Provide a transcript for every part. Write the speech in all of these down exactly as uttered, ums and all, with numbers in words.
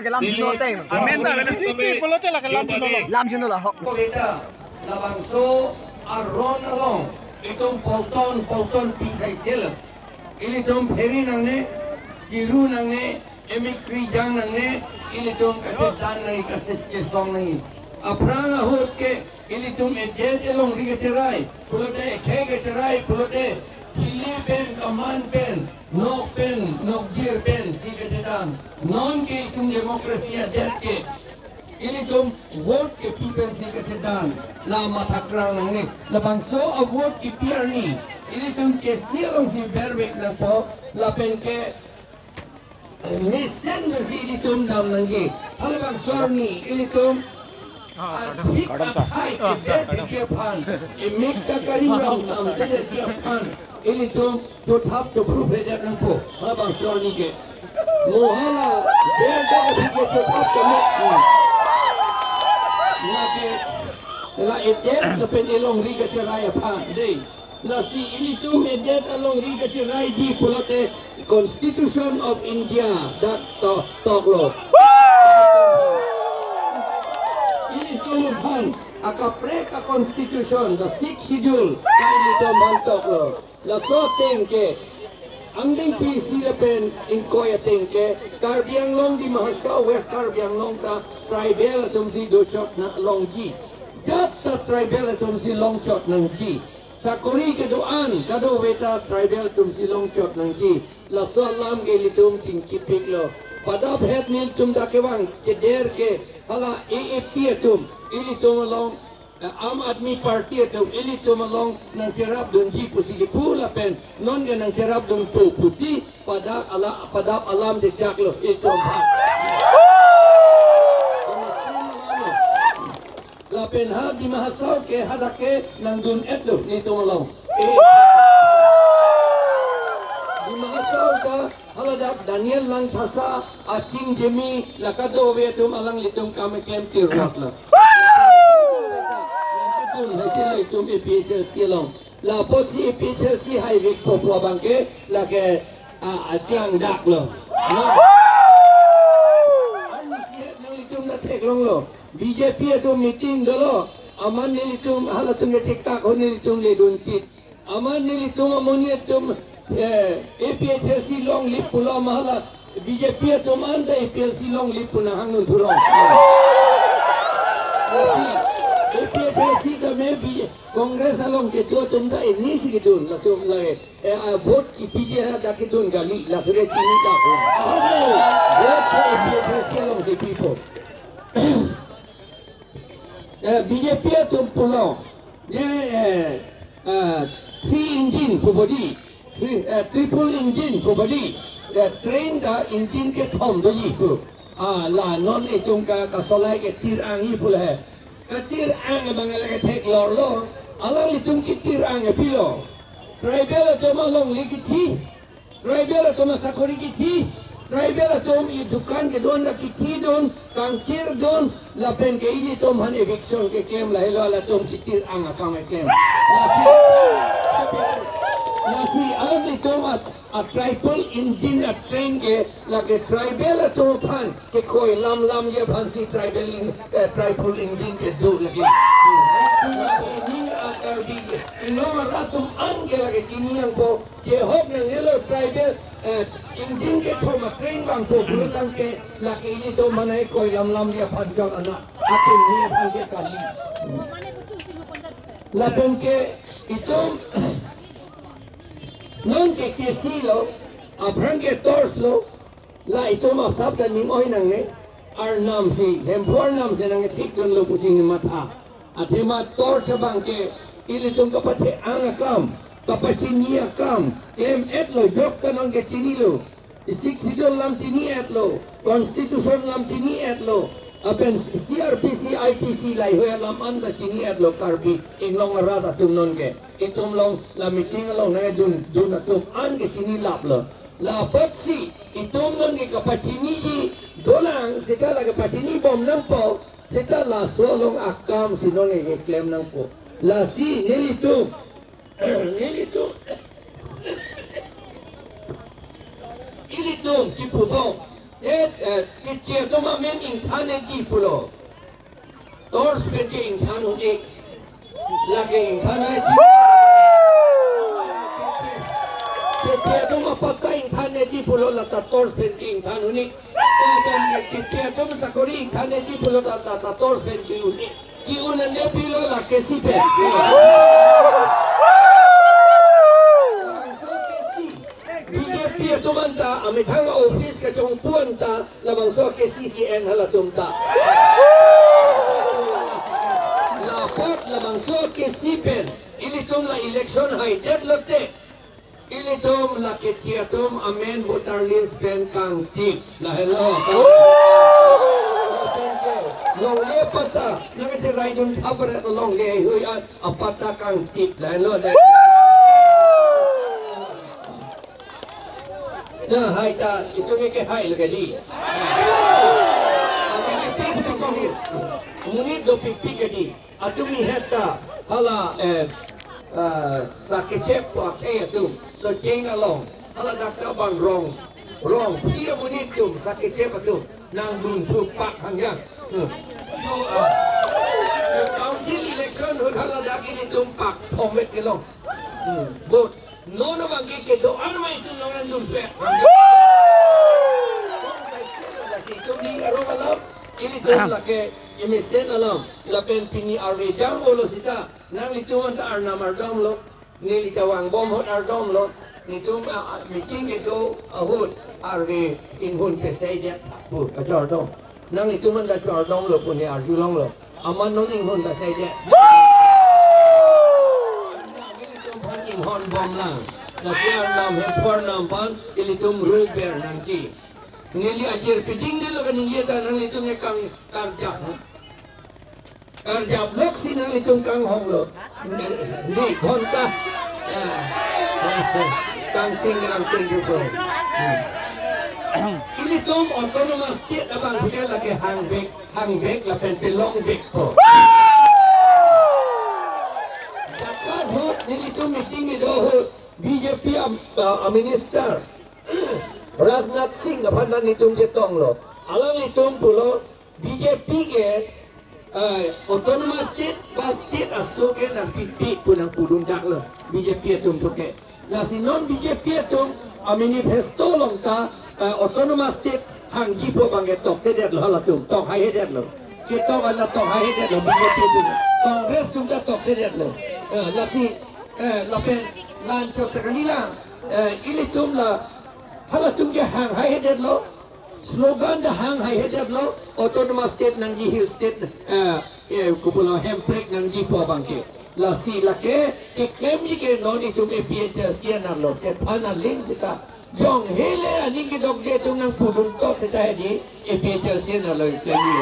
Kelam juno teng. Amen ta, amen. Iti pulote la kelam juno lo. Lam juno lo, ho. Ko beta, labangso aron along, itum polton, polton pi sai sel. Ilitum pheri nangne, chiru nangne, emik kri jang nangne, ilitum kachedan nangne, kachesong nangne. Aphrang ahut ke, ilitum edet elongri kacherai, pulote ekhei kacherai, pulote hili pen, kaman pen, nok pen, nokjir pen si kachedan. Non ke itum democracy adet ke, ilitum vote kepi pen si kachedan. La mathakrang nangne. Labangso a-vote kepi arni, ilitum K C alongsi bervek nangpo, lapen ke mesen si ilitum dam nangji. Halabangso arni ilitum athik athai kedet keji aphan, emik ta karim ram tam kedet keji aphan, ilitum dothap dophrup hedet nangpo. Halabangso arni ke. Mo hala, ber ta aphi ke dothap kemek. Lake, la edet lapen elongri kacherai aphan dei. Lasi ilitum edet alongri kacheraiji pulote Constitution of India dak to toklo. Ilitum aphan akaprek a-constitution, the sixth schedule, ka ilitum aphan toklo. Laso ateng ke, angdengpi isi lapen ingkoi ateng ke, Karbi Anglong, Dima Hasao, West Karbi Anglong ta tribal atum si dochot nang longji. Jat ta tribal atum si longchot nangji. Sakori kedo-an kadokave ta tribal atum si longchot nangji. Laso alam ke ilitum chingkipiklo. Padap het nelitum dak kevang keder ke hala A A P atum ilitum along, eh, Aam Aadmi Party atum ilitum along nangcherapdunji pusi kipu lapen non ke nangcherapdunpo pusi padap ala, padap alam dechaklo ilitum aphan. Lapen ha Dima Hasao ke hadak ke nangdun-etlo nelitum along. Eh, Dima Hasao ta haladak Daniel Langthasa, Aching Jemi, la kadokave atum alanglitum kam keklem tirlaklo. Lapen atum hai chelo itum A P H L C along. La apotsi A P H L C haivekpo pu abang ke lake, ah, aklangdaklo. Na. Arnisi het nanglitum ta theklonglo. B J P atum meeting dolo. Amat nelitum halatum ke chekak ho nelitum ledun chit. Amat nelitum amonit atum, eh, A P H L C longlip pulo amat hala B J P atum anta A P H L C longlip pu nanghangdun thulong. Lasi, A P H L C tame B J P, Congress along kedo atum ta inisi kedun, latum lake, eh, a-vote kepiji hadak kedun kali, latum ke chini ta ko. Vote ke A P H L C alongsi pipo. Eh, B J P atum pulo, ye, eh, eh, three engine pu bodi, three, eh, triple engine pu bodi, eh, train ta engine kethom doji pu. Ah, la non itum ka, kasolai ke tir-angji pu le he. Katir-ang abang le ketheklorlo. Alanglitum ketir-ang apilo. Tribal atum alongle kithi. Tribal atum asakori kithi. Tribal atum idukan kedon ta kithidun, kangkirdun, lapen ke ilitum aphan eviction keklem lahelo halatum ketir-ang akam keklem. Lasi, lasi alanglitum at a-triple engine a-train ke lake tribal atum aphan kekoi lamlamji aphansi tribal in, eh, triple engine kedo lake. Lake ning a-Karbi Anglong arat atum an ke lake chini nangpo, jehok nangnelo tribal, eh, engine kethom a-train vangpo pulotangte lake ilitum aphan kekoi lamlamji aphan chot anak atum ni aphan ke kali. Lapen ke itum non ke K C lo, aphrang ke torch lo, la itum asap ta ning-oi nangne, Arnam si, Hemphu Arnam si nangkethikdunlo pusi nangmatha. Athema torch abang ke, ilitum kapathe-ang akam, kapachini akam, klem-etlo, jok ta non ke chinilo. Sixth Schedule alam chini-etlo, Constitution alam chini-etlo, lapen C R P C, I P C laheihui alam anta chini-etlo Karbi Anglong arat atum non ke. Itum along la meeting along nangdun, dun atum an ke chinilaplo. La apotsi itum non ke kapachiniji dolang, seta la kapachinibom nangpo, seta laso along akam si non ke keklem nangpo. Lasi nelitum, nelitum, ilitum kipubom. Eh, eh, keche atum amen ingthan-eji pulo. Torch pen ke ingthan un-e. Lake ingthan-eji. Keche atum apatta ingthan-eji pulo lata torch pen ke ingthan un-e. Eh, pen keche atum sakori ingthan-eji pulo lata, lata torch pen ke un-e. Ke-un-e pulo la K C pen. Labangso K C. B J P atum anta amethang office kachongpu anta labangso K C C N halatum ta. Lapu labangso K C pen ilitum la election haidet lote, ilitum la keche atum amen voter list pen kangtip. Lahelo. Longle apatta, nangkacheraidun thapret longle hui an apatta kangtip. Lahelo. Na, hai ta, itum ke hai lagi di. Monit dopikpik ke di. Atum ni heta hala, eh, eh, sakechep akhei atum, Socheng along, hala dak ta bang rong, rong, pia monit atum, sakechep atum nangdun thupak hangja. Hmm. So, ah, council election ahut hala dak ilitum pak phongvet kelong. Hmm. Vote. Non abang ke kedo-an ma itum nangdun thupak. Lasi itum ning arong alam, ilitum lake emesen alam, lapen pini arve jam olo seta, nanglitum anta arnam ardomlo, neli ta vangbom ahut ardomlo, netum, ah, ah, meeting kedo ahut arve inghun pesai dia pu kachordom. Nanglitum anta chordomlo pu ne arjulonglo. Amat non inghun ta sai dia. Nanglitum aphan inghon bomlang. Lasi arnam hem phor nam aphan ilitum ruber nangji. Neli ajir piding delo kaningje ta nanglitum ke kang karjap. Karjap loksi nanglitum kanghonglo. Di ghonta. Ya. Kangting kangting rupo. Hmm. Ilitum autonomous state abang pike lake hangvek, hangvek lapen pelongvek po. Jakas ahut nelitum meeting kedo ahut B J P am-, ah, minister Rajnath Singh aphan nelitum chetonglo. Alanglitum pulo B J P ke, eh, autonomous state ba state aso ke nangpipe pu nangpudun daklo B J P atum puke. Lasi non B J P atum amanifesto along ta, eh, autonomous state hangjipo abang ke tokthedetlo halatum, tok haihedetlo. Ketok ana tok haihedetlo B J P atum. Congress atum ta tokthedetlo. Eh, lasi, eh, lapen la-anchot ta kalilang, eh, ilitum la halatum ke hang haihedetlo. Slogan ta hang haihedetlo, autonomous state nangji, hill state, eh, eh, kopulo hemprek nangjipo abang ke. Lasi lake keklemji ke non itum A P H L C anarlo, chethan aling seta. Jong hele aning kedokde atum nangpudun tok seta hedi, A P H L C anarlo keklemji.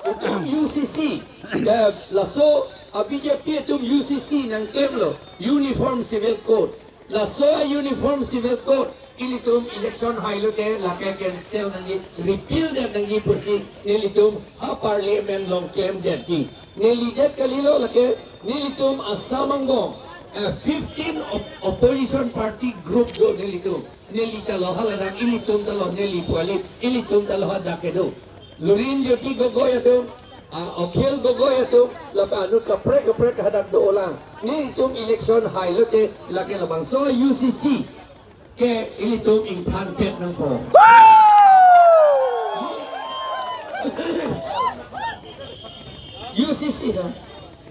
Itum U C C, eh, laso a B J P atum U C C nangklemlo, Uniform Civil Code. Laso a Uniform Civil Code, ilitum election hailote lake cancel nangji, repeal det nangji pusi nelitum ha parliament along klemdetji. Neli det kalilo lake, nelitum Assam angbong, eh, fifteen op-, opposition party group do nelitum. Neli ta lo haladak, ilitum ta lo, neli pu alit, ilitum ta lo hadak kedo. Lurin Jyoti Gogoi atum, ah, Akhil Gogoi atum, lapen anut kaprek kaprek hadak do-olang. Nelitum election hailote lake labangso U C C ke ilitum ingthanpet nangpo. U C C ha.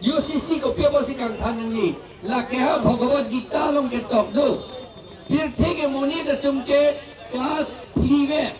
U C C kopi apotsi kangthan nangji? Lake ha Bhagavad Gita along ketok do. Pirthe ke monit atum ke class three ve.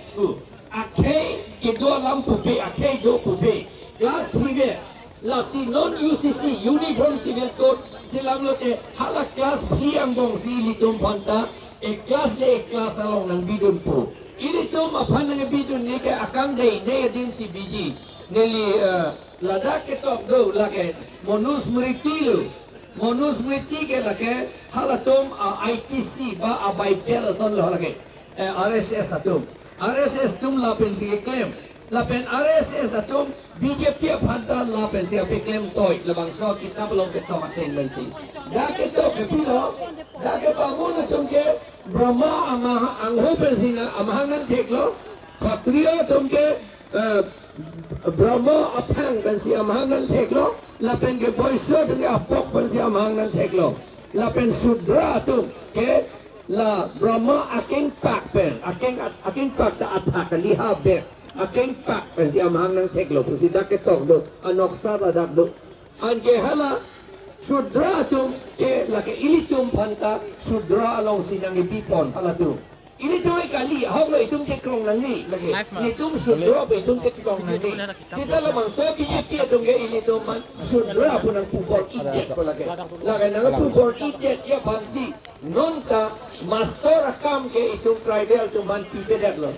Akhei kedo alam pupe, akhei do pupe. Class three ve. Lasi non U C C, Uniform Civil Code, selamlote hala class three angbongsi ilitum aphanta, e class le e class along nangbidunpo. Ilitum aphan nangbidunne ke akangdei, ne adinsi biji. Neli, eh, ladak ketok do lake Manusmriti lo. Manusmriti ke lake halatum a I T C ba a Bible ason lo lake. Eh, R S S atum. R S S atum lapensi keklem. Lapen R S S atum B J P aphan ta lapensi apeklem toi, labangso kitap along ketok ateng pensi. Dak ketok ke pilo, dak ke Bamun atum ke Brahma ama angho pensi nang amahang nangtheklo, Khatriya atum ke eh, Brahma aphang pensi amahang nangtheklo, lapen ke Vaishya atum ke apok pensi amahang nangtheklo, lapen Shudra atum ke la Brahma akengpak pen, akeng, akengpak ta athak kali ha bek, akengpak pensi amahang nangtheklo pusi dak ketok do, anoksa ta dak do. Anke hala Shudra atum ke lake ilitum aphan ta Shudra alongsi nangkepipon halatum. Ilitum ke kali, ahoklo itum kekrong nangne lake. Life ma. Ilitum Shudra pen itum kekrong nangne. Seta labangso B J P atum ke ilitum aphan Shudra pu nangpubor-idet ko lake. Lake nangpubor-idet ya aphansi non ta master akam ke itum tribal atum aphan pipedetlo.